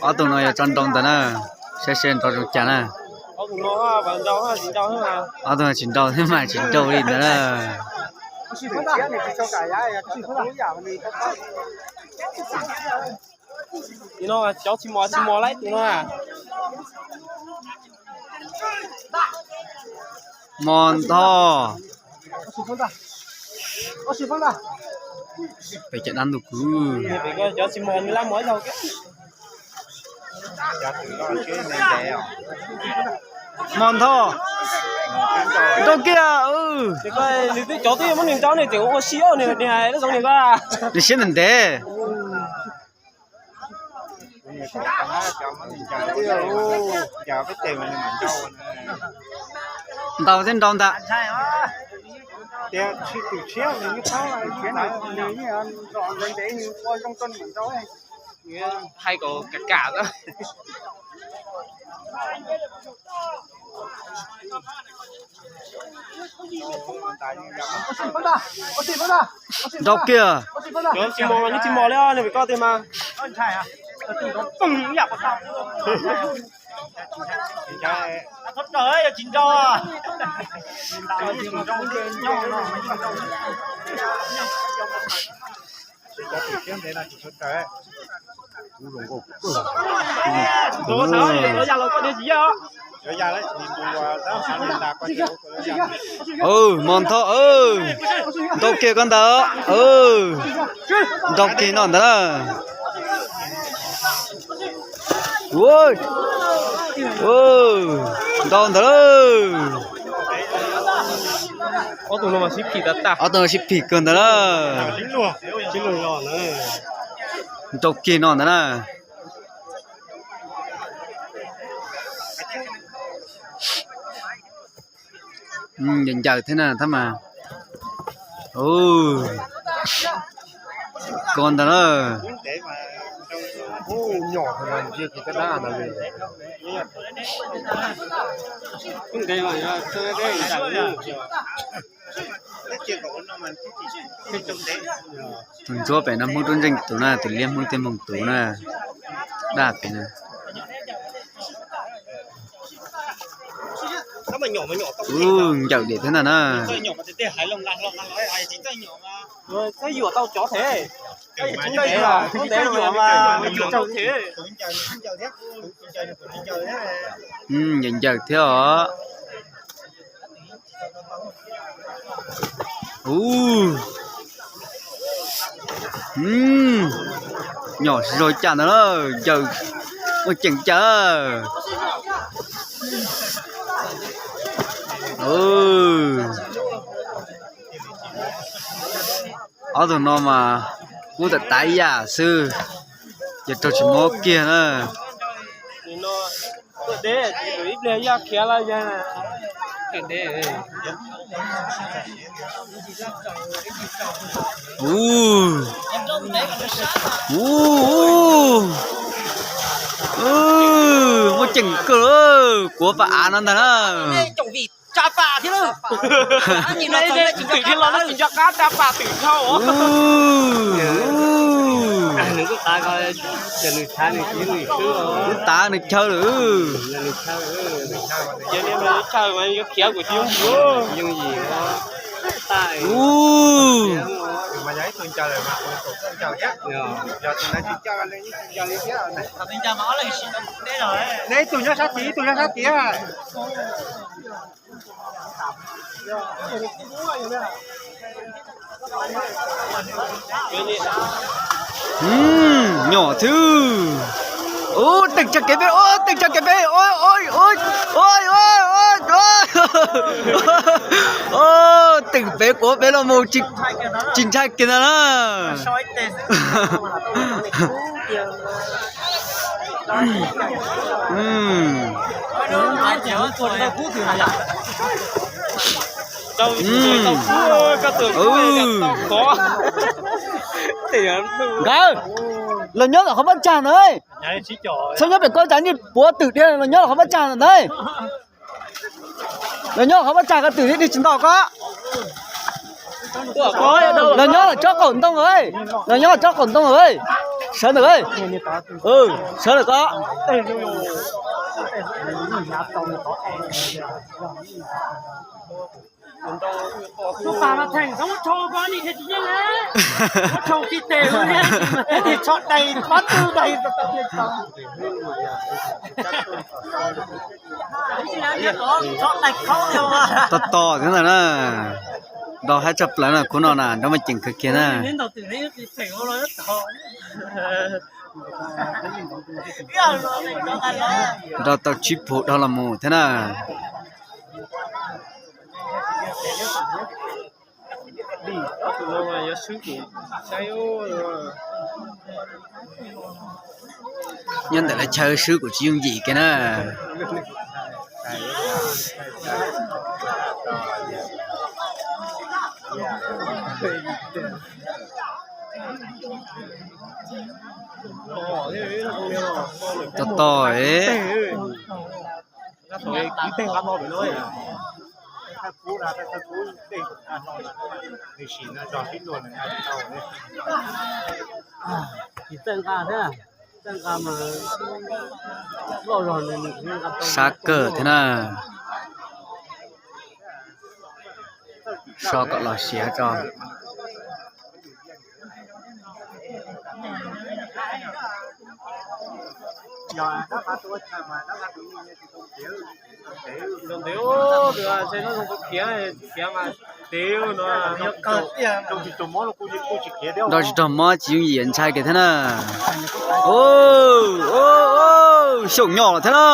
Ob tug no yog tso nrau ntawd na, saib seb nrau zoo cas na. Ob tug no tsis nrau thiab mas tsis nrau li ntawd na. Cov tsis mos tsis mos lawm tus no. Mos Nthoj. Pem cov dab ntug kwv. Mos Nthoj. Nrau kiag. Nws twb cov twb muab nws nrau ne, tseem ua si ne, nws siab ntev ntev. Ntaus thiab nrau ntag. Hais kom kam kam xwb. Nrau kiag. Tsis mos li, tsis mos li ne, pem koj tiag mas. Mos Nthoj, nrau kiag koj ntawd. Nrau kiag no ntawd na. Nrau ntawd. Ob tug no sib phim tag tag. Nrau kiag no ntawd na. Ncaws ncaws thiab na tab mas. Ko ntawd na. Tus ntsuab pem no Hmoob Tub Ntseej tus na, tus liab Hmoob Tij Moog tus na. Daj pem na. Ub, ncaws diam thiab ntag na. Ncaws ncaws thiab os. Ub, nyom zoo cas ntawd na, ncaws muaj ceem cas. Ob tug no mas kub tawm tav ib yam xwb, ces raug tsis mob kiag na. Ub, ub, muaj ceem kawg, kuav pas av no ntag na. Twm thiab los tsis nco qab tsa pas twm dhau. Twb tav nws chaw lawm. Chaw mas yuav khiav kuv tsis yooj yim. Ub. Ib tug nyob sab tid, ib tug nyob sab tid. Nyom xwb. Ub, teem tsa kev peb, ub, teem tsa kev peb, ub, ub, ub, ub, ub, teem pem kuav pem los mus tsis ntshai kiag ntag na. Nkawd, los nyob tom qhov pab tsag ntawd. Txhob nyob pem koj, cas nej puav twm dhia, los nyob tom qhov pab tsag ntawd. Los nyob tom qhov pab tsag ko, twm dhia tsis ntaus koj. Los nyob tsob qaum ntoo, los nyob tsob qaum ntoo, sawv ntawm, sawv ntawm ko. Tos tos thiab ntag na. Nrau haib tshaj plaws na, khub no na nrau mas ceem kawg kiag na. Nrau tau tsib puas dhau los mus thiab na. Nyob ntawm lawv chaw swb kuj tsis yooj yim kiag na. Tos tos. Sab kawg thiab na. So kom los siav tso. Nrau tsis raug mob tsis yooj yim ntshai kiag thiab na. Xyaum nyom los thiab na.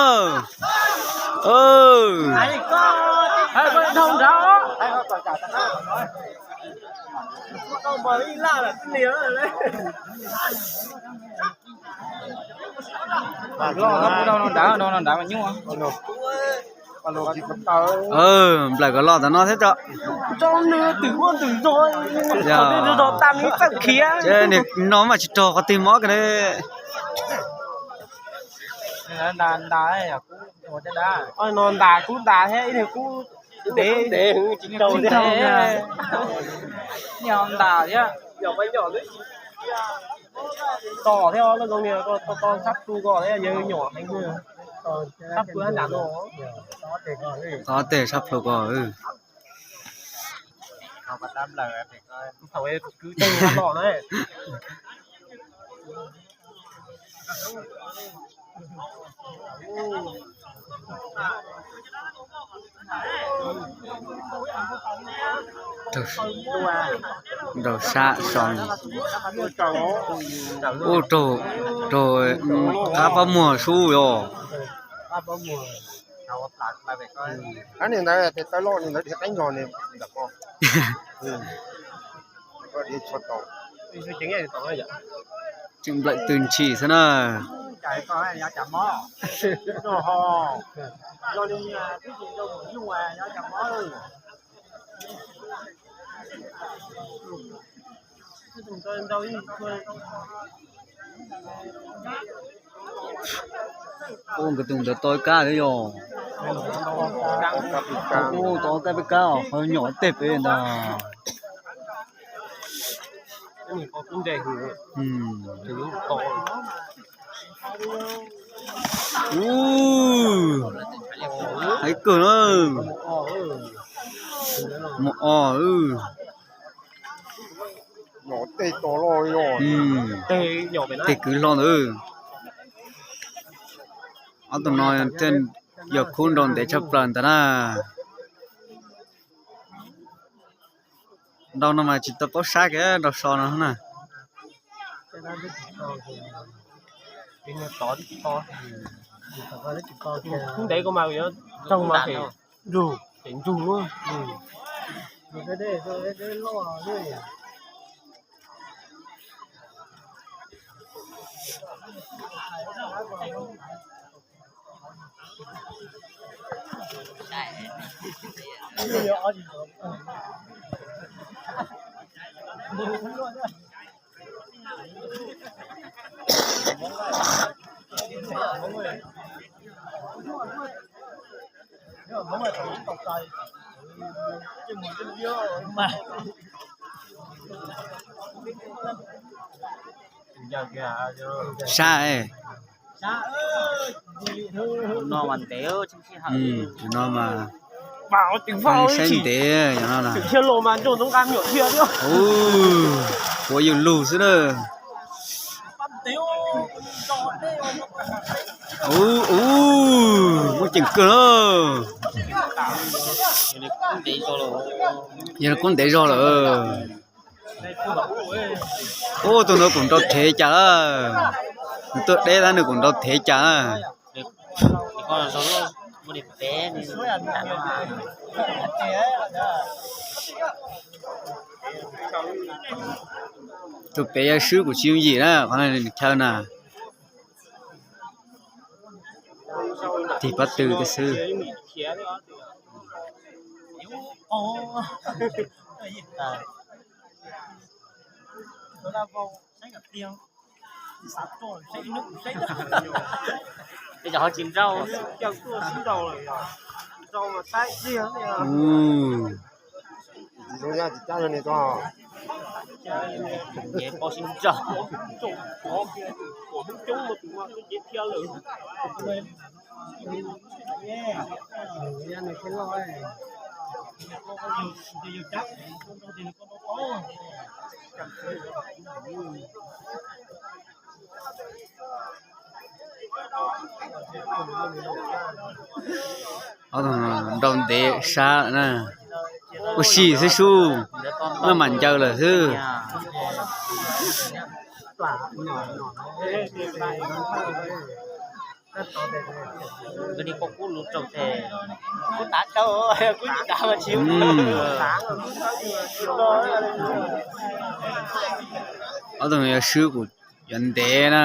Nplawm kom los tom no thiab tso. Niag no mas tsis raug qhov twg mob kiag li. No ntas kub ntas thiab ib niag kub ntev, ntas thiab. Tom thiab, loj zoo li to sab plhu ko thiab, yawg nyuam heev, sab plhu nram no. Tog tej sab plhu ko. Thaum kwv tij los na. Rau sab so. Ub, raug qab pob muag sub os. Tseem nplawm tws ntshis xwb na. Ub, nkawd tus ntawd to ib kab thiab yog. Ub, to ob kab peb kab os, qhov nyuam tej pem ntag. Ub, heev kawg na. Mus os. Tej kwv hlo ntawd. Ob tug no yog khub nrau ntev tshaj plaws ntawd na. Nrau no mas tsis tau paub sab kiag, nrau so no na. Ntev ko mas yuav raug mas pem ntug. Sab, tus no mas saib ntev no. Ua yus lug xwb na. Ub, ub, muaj ceem kawg na. Yog kub ntev zog lawm. Ub, tus no kuj nrau thev cas lawm. Nws tuaj deb tab nws kuj nrau thev cas lawm. Tus pem yog swb kuj tsis yooj yim na, qhov no nws chaw na. Tig pob tw xwb. Ob tug nrau ntev sab lawm na. Ua si xwb sub, maj mam ncaws lawm xwb. Ob tug no yog swb kuj yuav ntev na.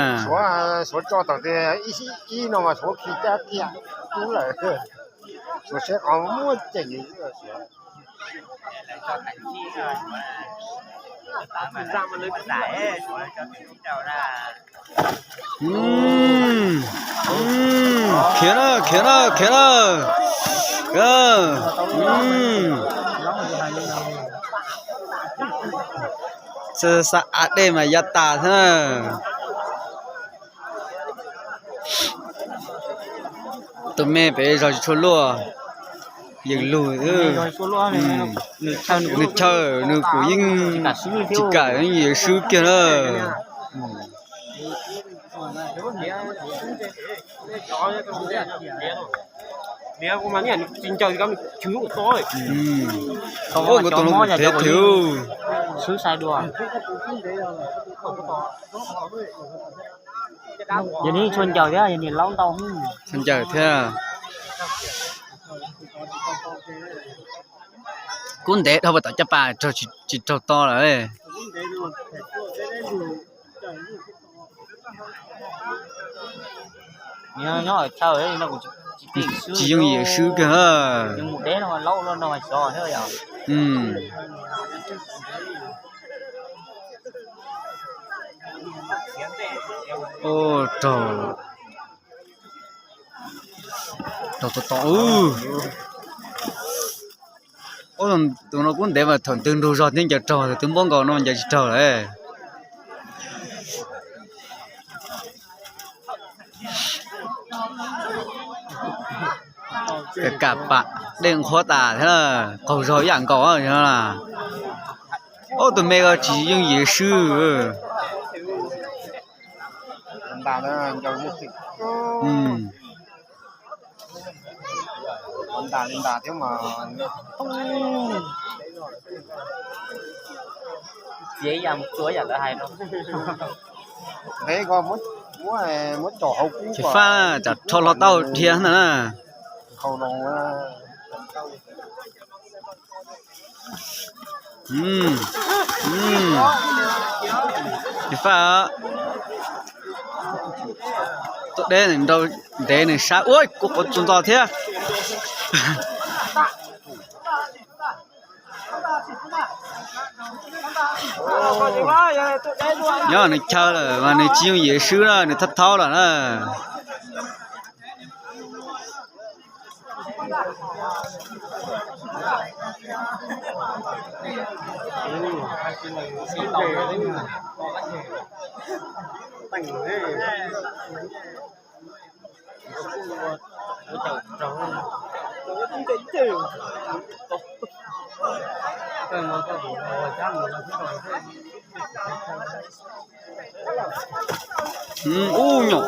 Suav tso tawm tias ib no mas suav khi cab kiag kub lawm. Suav saib qhov muaj ceem. Khiav na, khiav na, khiav na. Xa av dej mas ya tas thiab na. Tus me pem zog tsis tshua luaj, yeej lug xwb. Nws chaw nws kuj yeej tsis kam, yeej yuav swb kiag na. Ua nkawd tus no kuj thev thev. Yog nws tshua ncaws thiab, yog nws laub ntau. Tshua ncaws thiab. Kub ntev dhau pas tom caj pas raug tsis raug to lawm. Tsis yooj yim swb kiag. Raug, raug to to. Ub, tus no kub ntev mas thaum twg nrug zog thiab ncaws raug, thaum twg npuab nkaus no ncaws tsis raug lawm. Kam kam pas dej nqhuab tas thiab, qaug zog ib yam nkaus. Ob tug me ko tsis yooj yim swb. Ces faj tsam rho hlo tau dhia ntag na. Ces faj tuaj deb nws nrau ntev nws sab ua kuv qhuav txuas ntxo thiab. Nyob nws chaw lawm mas nws tsis yooj yim swb na, nws thab thaub lawm na. Ub nyom.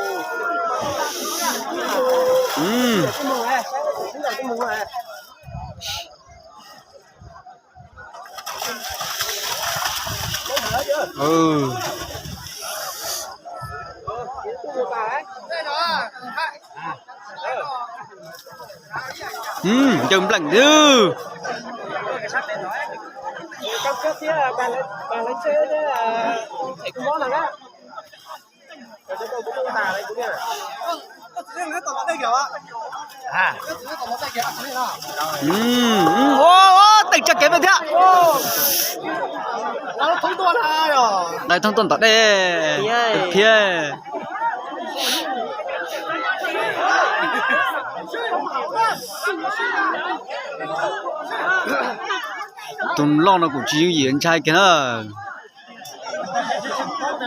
Ncaws npleem thiab. Teem tsa kev peb thiab. Nqaij thoob tuaj tom dej thiab. Tus loj no kuj tsis yooj yim ntshai kiag na.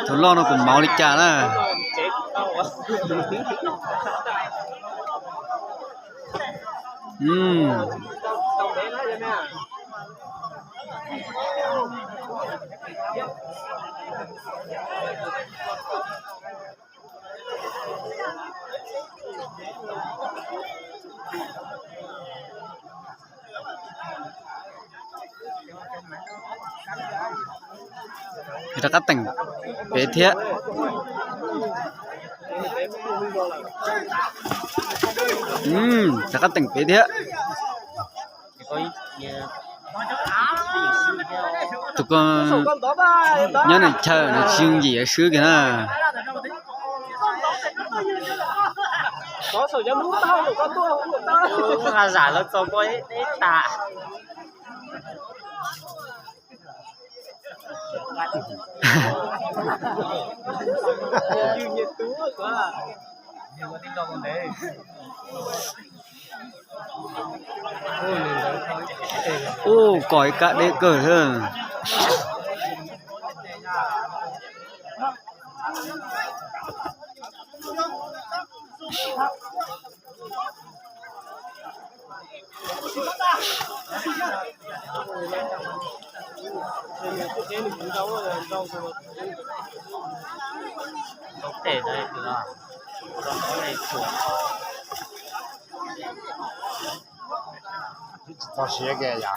Tus loj no kuj mauv li cas na. Rov qab teem pem thiab. Rov qab teem pem thiab. Tus ko nyob neej chaw nws tsis yooj yim swb kiag na. Ub, koj ib kab deb kawg thiab. Tsis txog siab kiag yom.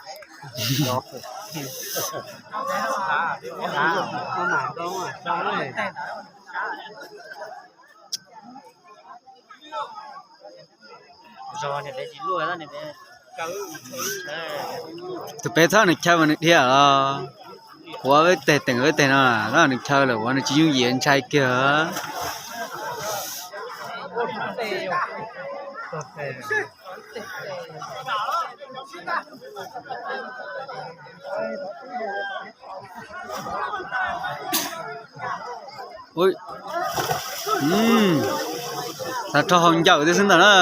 Tus pem txhob nws chaw mas nws dhia los, kuv ua peb teg teem peb teg no, nws chaw lawm ua nws tsis yooj yim ntshai kiag. Ua, tas rho hau ncawm thiab xwb ntag na.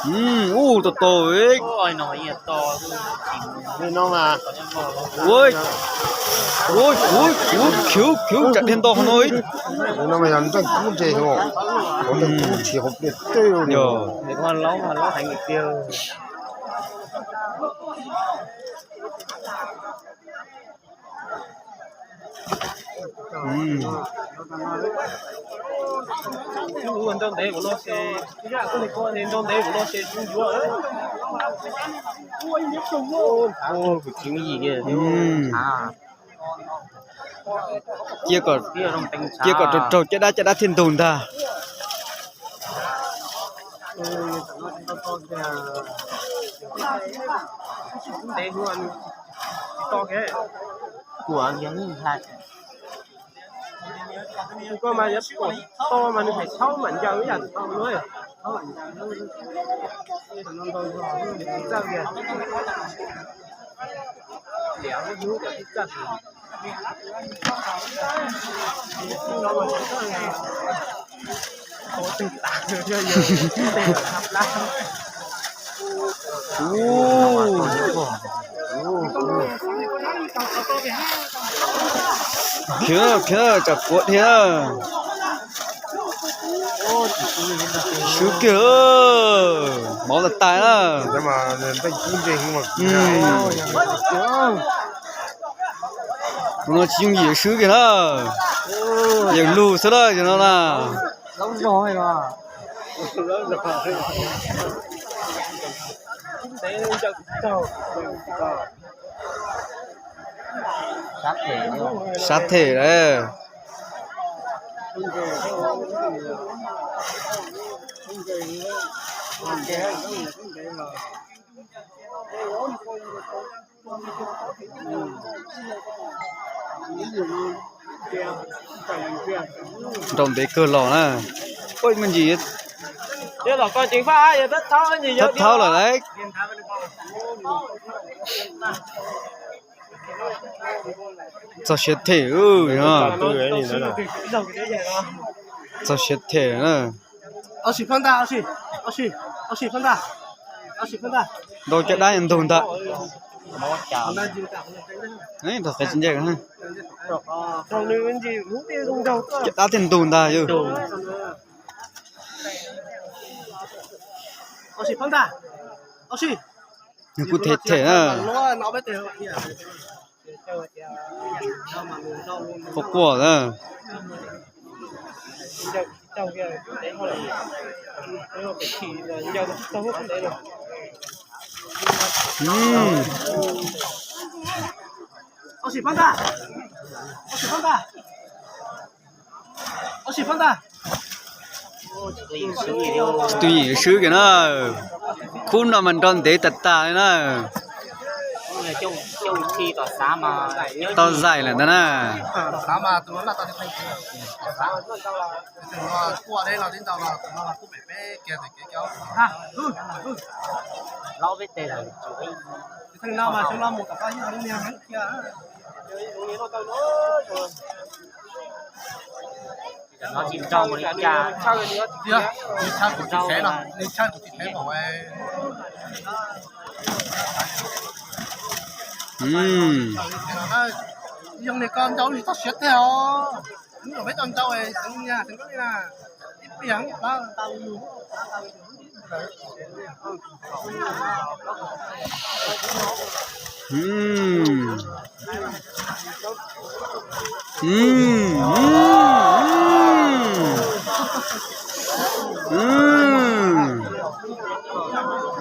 Ub, tau tau. Ua, ua, ua, khiv, khiv tsam dhia nto hauv no. Yog. Cia kom, cia kom raug raug caj dab, caj dab thiaj ntug ntag. Khiav, khiav, tsam puav dhia. Swb kiag, mov tas tas na. Tus no tsis yooj yim swb kiag na. Yeej lug xwb na, yog no na. Sab them lawm. Nrau ntev kawg los na. Ua me ntsis, thawb thawb lawm lauj. Txog siav them, txog siav them na. Nrau caj dab ntug ntag. Nrau qe tsis nce, caj dab thiaj ntug ntag yog. Nws kuj them them na. Quaj quaj na. Tsis tu yim swb kiag na. Khub no mas nrau ntev tas tas li na. Tau zaim lawm ntag na. Zoo li koj ntau tsis txog siav teg os. Hnub no peb tau ntau xeev nias xeev koj li na. Ib pliag.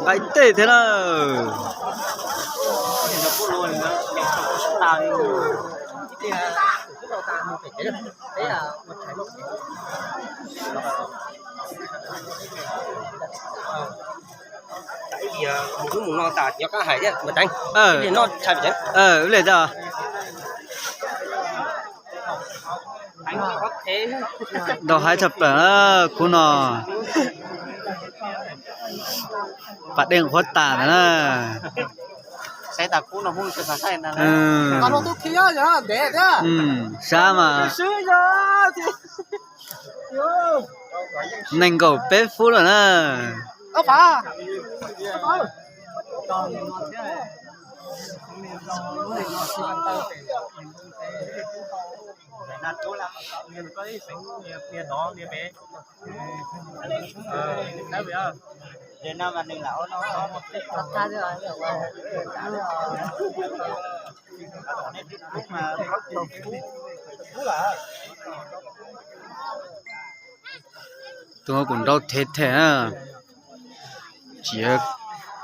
Nqaij tej thiab na. Ib mus no tas nyob qab hais thiab mas teev. Ib li tso. Ntau haib tshaj plaws na, khub no. Pas dej qhuav tas ntawd na. Sab mas nees nkaum peb fub lawm na. Tus kuj nrau them them na, tsis yooj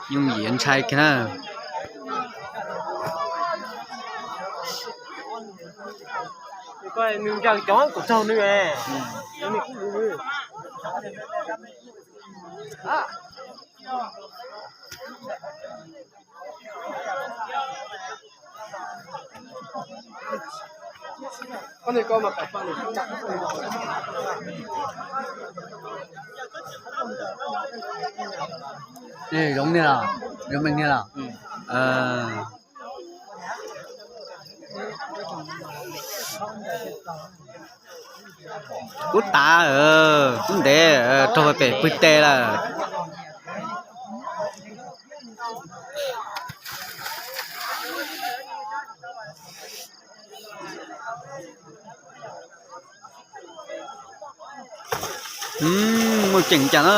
yim ntshai kiag na. Ej, zoo niag los, zoo me niag los. Kub tav, kub ntev, raug pem pw tes lawm. Muaj ceem cas na.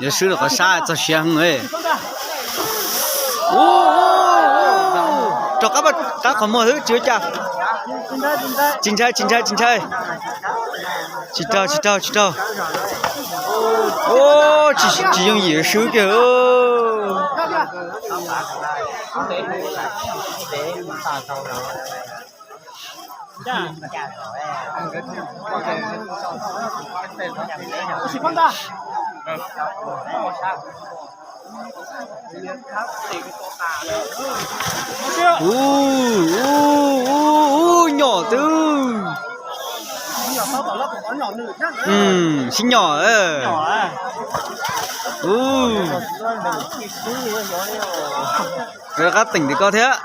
Yuav swb rau qhov sab txog siav heev. Rov qab, qab qhov muag xwb tsis ua cas. Tsis ntshai, tsis ntshai, tsis ntshai. Tsis raug, tsis raug, tsis raug. Tsis yooj yim swb kiag. Ub, ub, ub, nyom twb sib nyom. Ub, rov qab teem ntawm koj thiab.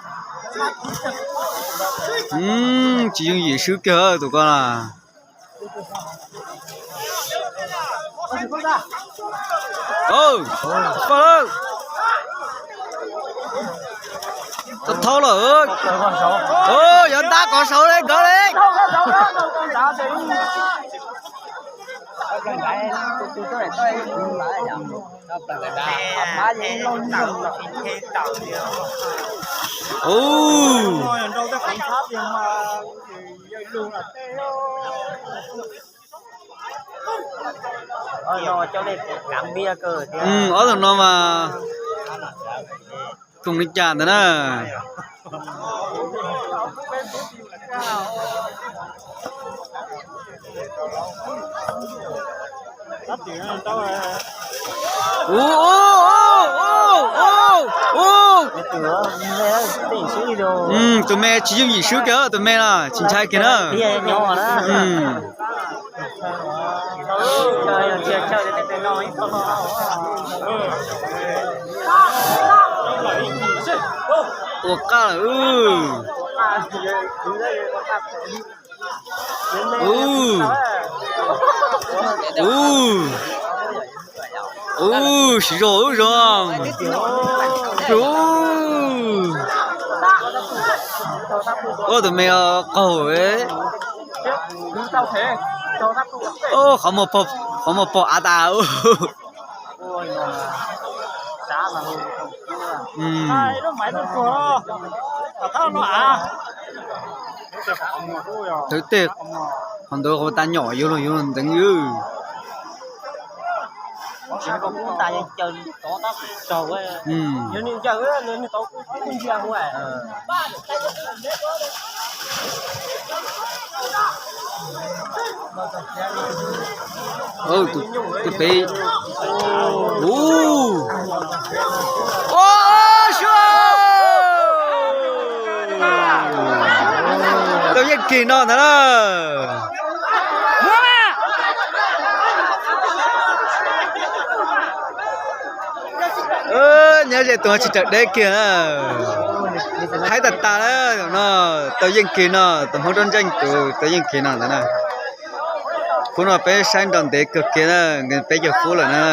Tsis yooj yim swb kiag tus koj na. Tau thau lawm. Yuav ntab kom saud li nkawd li. Ob tug no mas koom li cas ntawd na. Tus me tsis yooj yim swb kiag, tus me no tsis ntshai kiag na. Ua qab lawm. Ub, ub, ub, siv zog, ub, zog. Ub, tus me qaug. Qhov muag pog av tas. Tawv tej, qhov ntawd qhov tas nyom yuav luag yuav luag nteev. Tus pem. Ub, ua, tau yeej kis no ntag na. Nyob ze tus tsis raws deb kiag na. Haib tag tas lawm no. Tau yeej kis no, tus Hmoob Rab Ntseej tus tau yeej kis no ntag na. Khub no peb saib nrov ntev kawg kiag na, peb caug fub lawm na.